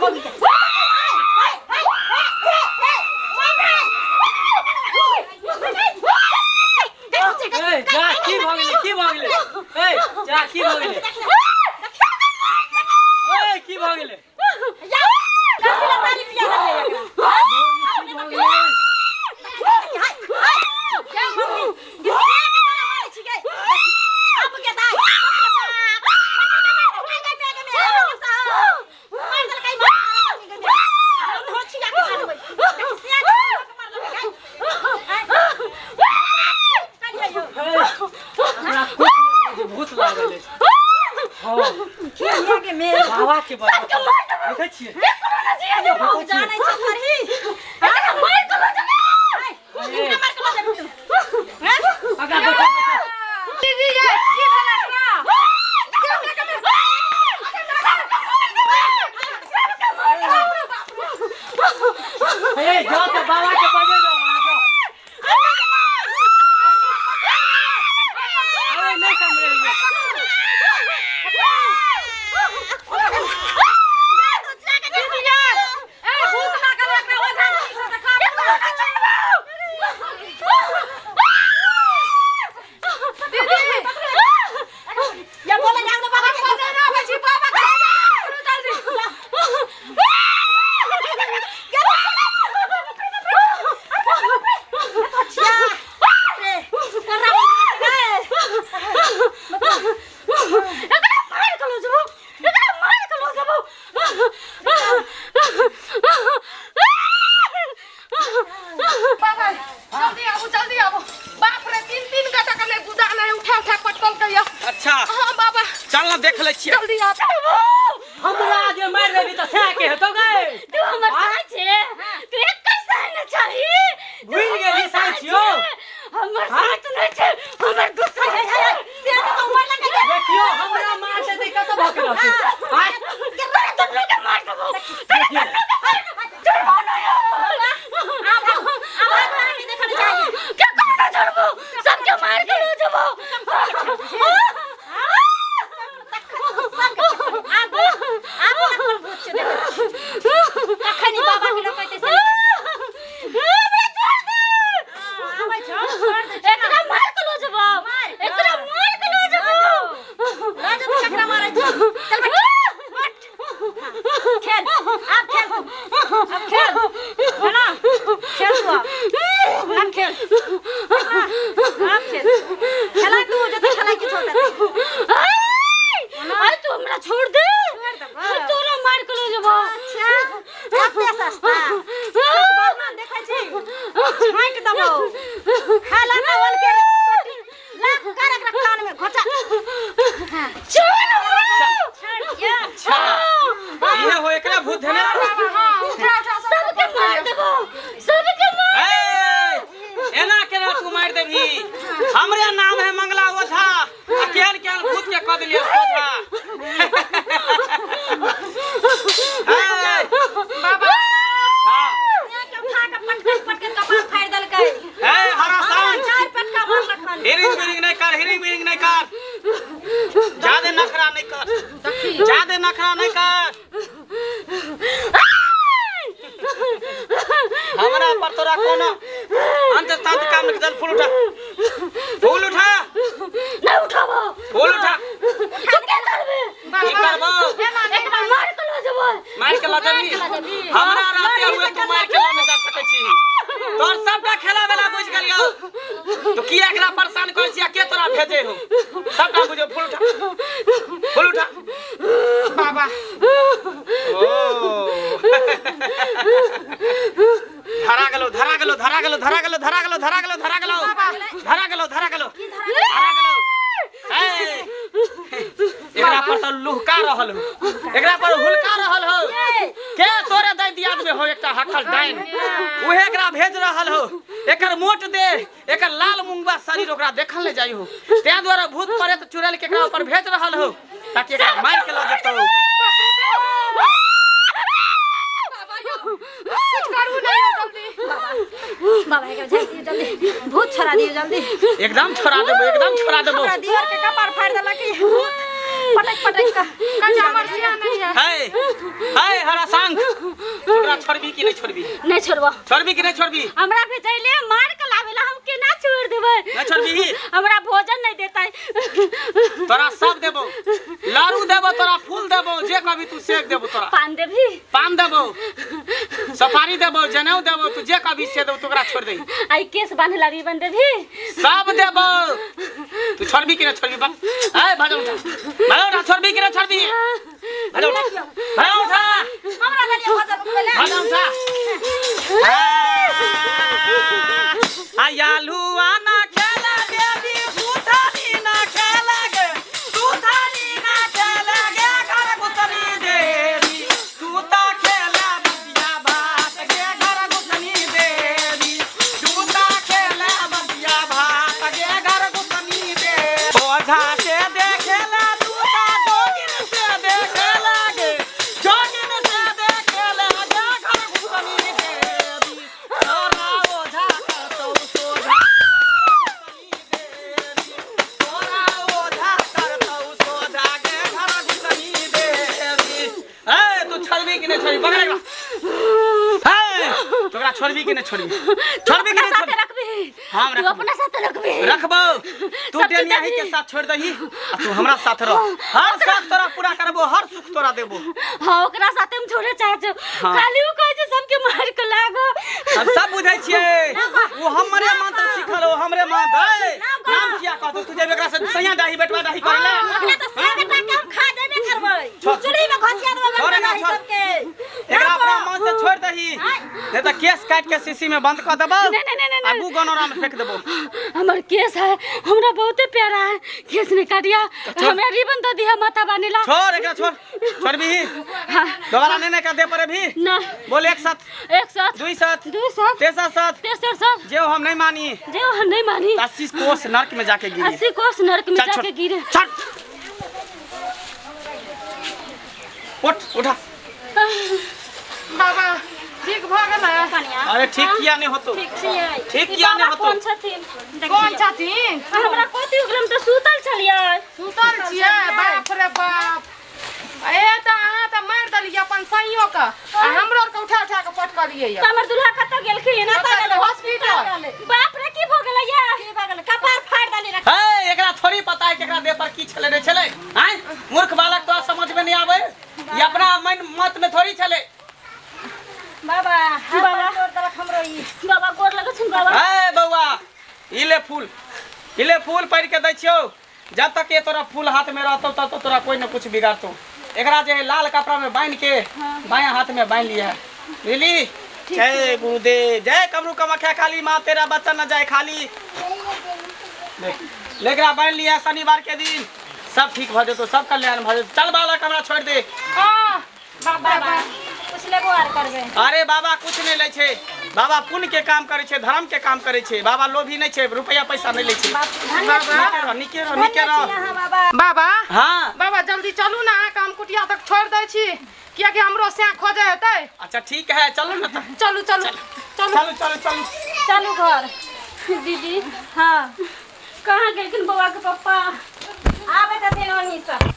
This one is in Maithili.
मौगी के। ए जा की भऽ गेलै की भऽ गेलै ए जा की भऽ गेलै ए की भऽ गेलै की भऽ गेलै हमरा कुछ नहि बुझ भूत लागल अछि हँ बाबा के बजा देखै छियै आगा बैठो बैठो दीदी ये की भेल एकरा ए जाओ तऽ बाबा के बजे जाओ अहाँ जाओ अरे नहि समझेलियै बाबा जल्दी आबू जल्दी आबू बाप रे तीन तीन गोटा के ले गुदा नहीं उठा उठा पटकल के या अच्छा हाँ बाबा चल ना देख ले छियै जल्दी आबू हमरा जे मारि देबी तऽ सएह के हेतौ गै तू हमर साई छे तू एकै साई न चाही भूलि गेली साई छियौ हमर साई तऽ नहि छै हमर गुस्सा छै देखियौ हमरा मार देतै कतऽ भऽ के रहतै आँय तोरा दुनू के मार देबो तोरा देखियौ दुनू के मार देबो छोड़बो नहि के कोनो छोड़बो सबके मार के ले जेबो कखनी बाबा के लोकैते से आबै छौ छोड़ दे एकरा मार के लो जेबो एकरा मार के लो जेबो लऽ जेबो ककरा मारै छी चल बैठ बैठ खेल आब खेल तू आब खेल है ना खेल तू आब आब खेल आब खेल खेला तू जते खेला के छौ तते अरे तू हमरा छोड़ दे छोड़ देबो तोरा मार के लो जेबो अच्छा कते सस्ता सतबरना देखै छी छाँटि देबौ खाला ना ओल के रोटी ला कर एकरा कान में घोचा हाँ छोड़ हमरा छोड़ दिया अच्छा इहे हो एकरा भूत धेने बाबा हाँ उठा उठा सब सबके मार देबो सबके मार ए एना केना तू मारि देबही हमरे नाम है मंगला ओझा आ केहन केहन भूत के कऽ देलियै सोझा ए, बाबा हाँ, के उठा के पटकन पटकन कपार फाड़ि देलकै ए हरा साउंड चारि पटका मारलखन हिरिंग बिरिंग नहीं कर हिरिंग बिरिंग नहीं कर ज्यादा नखरा नहीं कर ज्यादा नखरा नहीं कर हमरा पर तोरा कोनो अंत तंत काम नहीं चल फूल उठा फूल उठा नहीं उठाबो फूल उठा तू के करबे की करबो एकरा मार के लो जेबो मार के लजबी हमरा रहते हुए तू मार के लऽ जा सकै छी तोर सबटा खेला वाला बुझ गेलियौ तो किया एकरा परेशान करै छी आ के तोरा भेजे हो सबटा बुझो फूल उठा फूल उठा बाबा ओ धरा गेलो धरा गेलो धरा गेलो धरा गेलो धरा गेलो धरा गेलो धरा गेलो धरा गेलो धरा गेलो धरा गेलो ए, एकरा पर तऽ लुहका रहल हो एकरा पर हुलका रहल हो के तोरे दै दियाद में हो एकटा हकल डाइन उहे एकरा भेज रहल हो एकर मोट देह एकर लाल मुंगबा शरीर ओकरा देखल नहि जाइ हो ताहि दुआरे भूत प्रेत चुड़ैल के एकरा ऊपर भेज रहल हो ताकि एकरा मारि के लऽ जेतौ बाबा यौ कुछ करू नहीं यौ जल्दी बाबा एकरा झाड़ि दियौ जल्दी भूत छोड़ा दियौ जल्दी एकदम छोड़ा देबो एकदम छोड़ा देबो हमरा दियर के कपार फाड़ि देलक ई भूत पटक पटक के कजा मरसिया नहीं है है है हरा सांग ओकरा छोड़बी कि नहीं छोड़बी? नहीं छोड़बो। छोड़बी कि नहीं छोड़बी? हमरा भेजैले मार के लावेला, हम केना छोड़ देबै? नहीं छोड़बी? हमरा भोजन नहीं देतै। तोरा सब देबो, लारू देबो, तोरा फूल देबो, जे कभी तू सेक देबो तोरा। पान देबी? पान देबो, सफारी देबो, जनेऊ देबो, तू जे कभी से देबो, तोरा छोड़ दे। आई केस बांधला रिबन देबी? सब देबो। तू छोड़बी कि नहीं छोड़बी? बा ए भाजो उठा, भाजो उठा, छोड़बी कि नहीं छोड़बी? भाजो उठा, भाजो उठा, हमरा देलियै भोजन उठबै। भाजो उठा। आयालू आना खेला देवी, सुथारी ना खेला गे, सुथारी ना खेला गे, घर घुसनी देवी, तू ता खेला बसिया भात गे, घर घुसनी देवी, तू ता खेला बसिया भात गे, घर घुसनी देवी। ओझा से देखेला तू ता जोगिन से देखेला गे, जोगिन से देखेला गे, घर घुसनी देवी, तोरा ओझा करतौ सोझा, तोरा ओझा करतौ सोझा गे, घर घुसनी देवी। ए तू छोड़बी कि नहीं छोड़बी? पकड़ एकरा। ए तोरा छोड़बी कि नहीं छोड़बी? छोड़बी कि अपना नहीं साथे छोड़बी? रखबी। हम तू रखबो। अपना साथे रखबी। रखबो। तू सब चीज डेनियाही देबही। के साथ छोड़ दही आ तू हमरा साथ रह। हर साथ तोरा पूरा करबो, हर सुख तोरा देबो। हाँ, ओकरा साथे हम छोड़े चाहे छौ। हाँ। खाली उ कहै छै सबके मार के लागो। हम सब बुझै छियै। ओ हमरे मंत्र सिखल, ओ हमरे मंत्र। ए नाम किया कहतो तू? जेबे एकरा से सैया डाही बेटवा डाही करेला। ओकरा तऽ से बेटा के हम खा देबे करबै, छोड़। चूल्ही में घसिया देबै छोड़ एकरा, बना छोड़। सबके। एकरा अपना मन से छोड़ दही, नहीं तऽ केस काट के शीशी में बंद कऽ देबो। नहीं, नहीं, नहीं, नहीं। आगू गनोरा में फेंक देबो। हमर केस है, हमरा बहुते प्यारा है, केस नहीं काटिया। हमरा रिबन दे दिया माथा बानेला। छोड़ एकरा, छोड़। छोड़बी? हाँ। दोबारा नहीं नहीं कर दे परे भी। ना। बोल एक साथ। एक साथ, दुई साथ, दू साथ, तेसर साथ, तेसर साथ, जे हम नहीं मानी, जे हम नहीं मानी, 80 कोस नर्क में जाके गिरी। 80 कोस नरक में चल, छोड़। जाके गिरे। चल उठ, उठा। बाबा ठीक भऽ गेलै? कनिया अरे ठीक किया नहीं होतो? ठीक छियै? ठीक ई किया नहीं बाबा होतो? कोन छथिन? कोन छथिन? हमरा कथी हो गेल? हम तऽ सुतल छलियै। सुतल छियै? बाप रे बाप, ए तऽ अहाँ तऽ मारि देलियै अपन सैयो के, आ हमरो आरके उठा उठा के पटकलियै तऽ हमर दूल्हा कतऽ गेलखिन? कतऽ गेलै? हॉस्पिटल। बाप रे, की भऽ गेलै या? की भऽ गेलै? कपार फाड़ि देली रख। हे एकरा थोड़ी पता है कि एकरा देह पर की छले नहीं छले। आय मूर्ख बालक, तोरा समझ में नहीं आवे? ये अपना मन मत में थोड़ी छले। बाबा हाथ बाबा। तोड़ देलक हमरो ई। बाबा गोर लगै छनि बाबा। ए बौआ, ई ले फूल, ई ले फूल पढ़ के दै छियौ। जब तक ये तोरा फूल हाथ में रहतौ तब तक तोरा कोई न कुछ बिगाड़तौ। एकरा जे है लाल कपड़ा में बांध के बायां हाथ में बांध लिया है, बुझली? जय गुरुदेव, जय कमरू कमख्या काली माँ, तेरा बच्चा न जाए खाली। ले ले एकरा बांध लिया, शनिवार के दिन सब ठीक भ जेतौ, सब कल्याण भ जेतौ। चल बालक, हमरा छोड़ दे। हाँ बाप रे बाबा बाप। कुछ लेबो आर करबै? अरे बाबा कुछ नहीं लै छै। बाबा पुण्य के काम करे छै, धर्म के काम करे छै। बाबा लोभी नहीं छै, रुपया पैसा नहीं लै छै। बाप धन्य छी। नीके रह, नीके रह, नीके धन्य छी रह। अहाँ बाबा। बाबा। हाँ। बाबा जल्दी चलू ने, अहाँके हम कुटिया तक छोड़ि दै छी, कियाकि हमरो सैं खोजे हेतै। अच्छा ठीक है, चलो ना त। चलू चलू चलू। चलू चलू चलू। चलू घर। दीदी हाँ। कहाँ गेलखिन बौआ के पप्पा? आबै छथिन ओन्ही से।